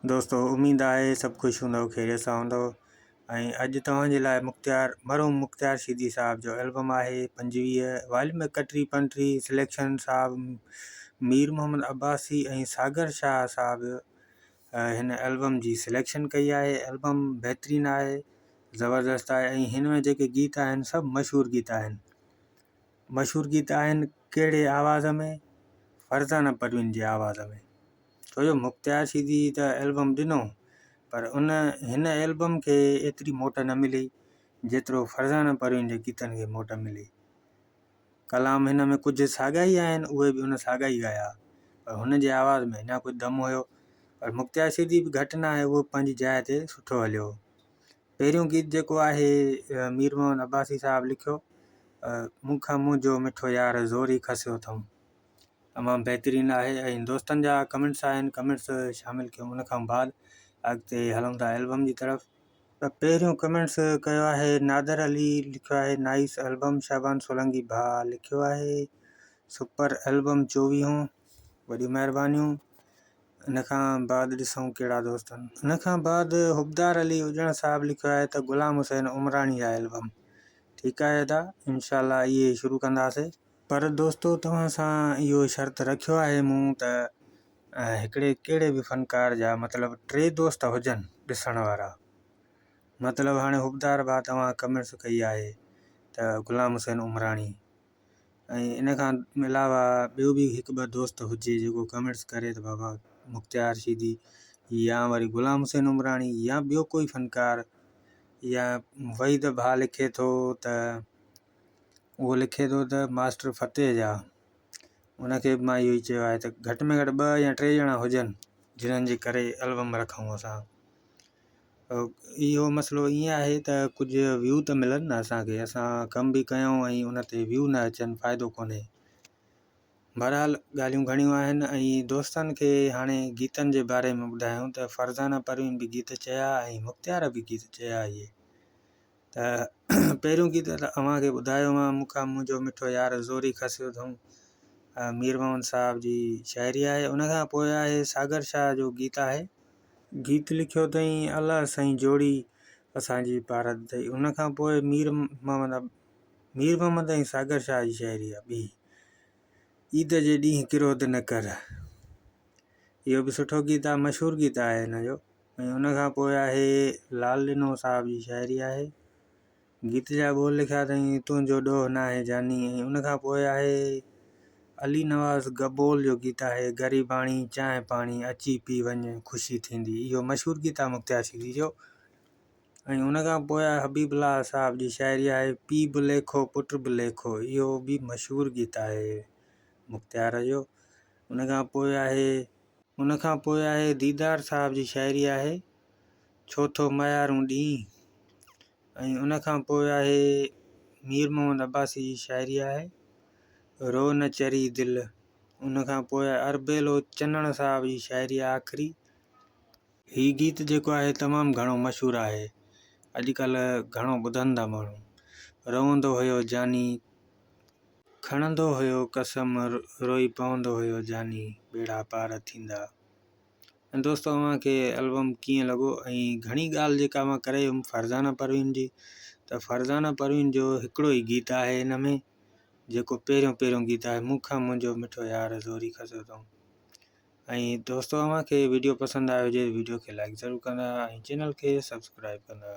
دوستو اميد آهي سڀ خوش هوندؤ خيريت سان هوندؤ ۽ اڄ توهان جي لاء مختيار مرحوم مختيار شيدي صاحب جو البم آهي 25 واليوم 31 35 سليڪشن صاحب مير محمد عباسي ۽ ساگر شاهه صاحب هن البم جي سليڪشن ڪئي آهي. البم بهترين آهي، زبردست آهي ۽ هن ۾ جيڪي گيت آهن سڀ مشهور گيت آهن. مشهور گيت آهن ڪهڙي آواز ۾ فرزانه پروين جي آواز ۾. ڇو جو مختيار شيدي ته البم ڏنو پر ان هن البم کي ايتري موٽ نه ملي جيترو فرزانه پروين جي گيتن کي موٽ ملي. ڪلام هن ۾ ڪجهه ساڳا ئي آهن اهي به ان ساڳا ئي ڳايا پر هن جي آواز ۾ اڃا ڪجهه دم هيو پر مختيار شيدي به گهٽ نه آهي اهو به پنهنجي جاء تي سٺو هليو. پهريون گيت جيڪو آهي مير محمد عباسي صاحب لکيو مون کان منهنجو مٺو يار زوري کسيو اٿم. تمام بهترين آهي ۽ دوستن جا ڪمينٽس آهن ڪمينٽس شامل ڪيون ان کان بعد اڳتي هلون ٿا البم جي طرف. ته پهريون ڪمينٽس ڪيو آهي نادر علي لکيو آهي نائيس البم شعبان سولنگي ڀاء لکيو آهي سپر البم چوويهون وڏيون مهربانيون ان کان بعد ڏسون ڪهڙا دوست آهن ان کان بعد حبدار علي اڄڻ صاحب لکيو آهي ته غلام حسين عمراڻي جا البم ٺيڪ آهي ادا انشاء الله اهي شروع ڪنداسي. پر دوستو توهان سان اهو شرط رکيو آهي مون ته هڪڙي ڪهڙي به فنڪار جا مطلب ٽي دوست هجن ڏسڻ وارا مطلب هاڻي حبدار ڀاء توهان ڪمينٽس ڪئي آهي ته غلام حسين عمراڻي ۽ ان کان علاوه ٻيو به هڪ ٻه دوست هجي جيڪو ڪمينٽس ڪري ته بابا مختيار شيدي يا وري غلام حسين عمراڻي يا ٻيو ڪوئي فنڪار يا وحيد ڀاء لکي ٿو ته اهو لکي ٿو ته ماسٽر فتح جا ان کي به مان اهو ئي چيو آهي ته گهٽ ۾ گهٽ ٻه يا ٽي ڄڻا هجن جنھن جي ڪري البم رکون اسان اهو مسئلو ائين آهي ته ڪجهه ويو ته ملن نه اسانکي اسان ڪم به ڪيون ۽ ان تي ويو نه اچن فائدو ڪونهي بهرحال ڳالهيون گهڻيون آهن ۽ دوستن کي هاڻي گيتن جي باري ۾ ٻڌايون ته فرزانه پروين به گيت چيا ۽ مختيار به گيت چيا اهي ته پهريون گيت ته اوهان کي ٻڌايو مان مون کان منهنجو مٺو يار زوري کسيو اٿئون مير محمد صاحب جي شاعري آهي ان کان پوء آهي ساگر شاهه جو گيت آهي. گيت لکيو اٿئين الله سائين جوڙي اسان جي پارت اٿئي ان کان پوء مير محمد مير محمد ۽ ساگر شاهه جي شاعري آهي ٻي عيد جي ڏينهن ڪروڌ نه ڪر اهو به سٺو گيت آهي مشهور گيت آهي هن جو ۽ ان کان پوء آهي لال ڏنو صاحب جي شاعري آهي گيت جا ٻول لکيا اٿائين تنهنجو ڏوهه ناهي جاني ۽ ان کان پوء آهي علي نواز گبول جو گيت آهي غريباڻي چانهه پاڻي اچي پي وڃ خوشي ٿيندي اهو مشهور گيت آهي مختيار شيدي جو ۽ ان کان پوء آهي حبيب الله صاحب جي شاعري آهي پيء به ليکو پٽ به ليکو اهو به مشهور گيت آهي مختيار جو ان کان پوء آهي. ان کان پوء آهي ديدار صاحب جي شاعري آهي ڇو ٿو ميارون ڏين ۽ ان کان پوء آهي مير محمد عباسي جي شاعري آهي رو نه چري دل ان کان پوء آهي اربيلو چنڻ صاحب جي شاعري آهي آخري. هي گيت جيڪو آهي تمام گهڻو مشهور آهي اڄڪلهه گهڻو ٻڌن ٿا ماڻهو روئندو هيو جاني کڻندو هيو قسم روئي پوندو هيو جاني ٻيڙا پار ٿيندا. ۽ دوستو اوهان کي البم ڪيئن لڳو ۽ گهڻي ڳالهه جيڪا مان ڪري ويم فرزانه پروين جي ته فرزانه پروين جو هڪڙو ئي گيت آهي هن ۾ جيڪو پهريون پهريون گيت آهي مون کان منهنجو مٺو يار زوري کسيو اٿئون ۽ دوستو اوهان کي ويڊيو پسند آيو هجي ويڊيو کي لائڪ ضرور ڪندا ۽ چينل کي سبسڪرائب ڪندا.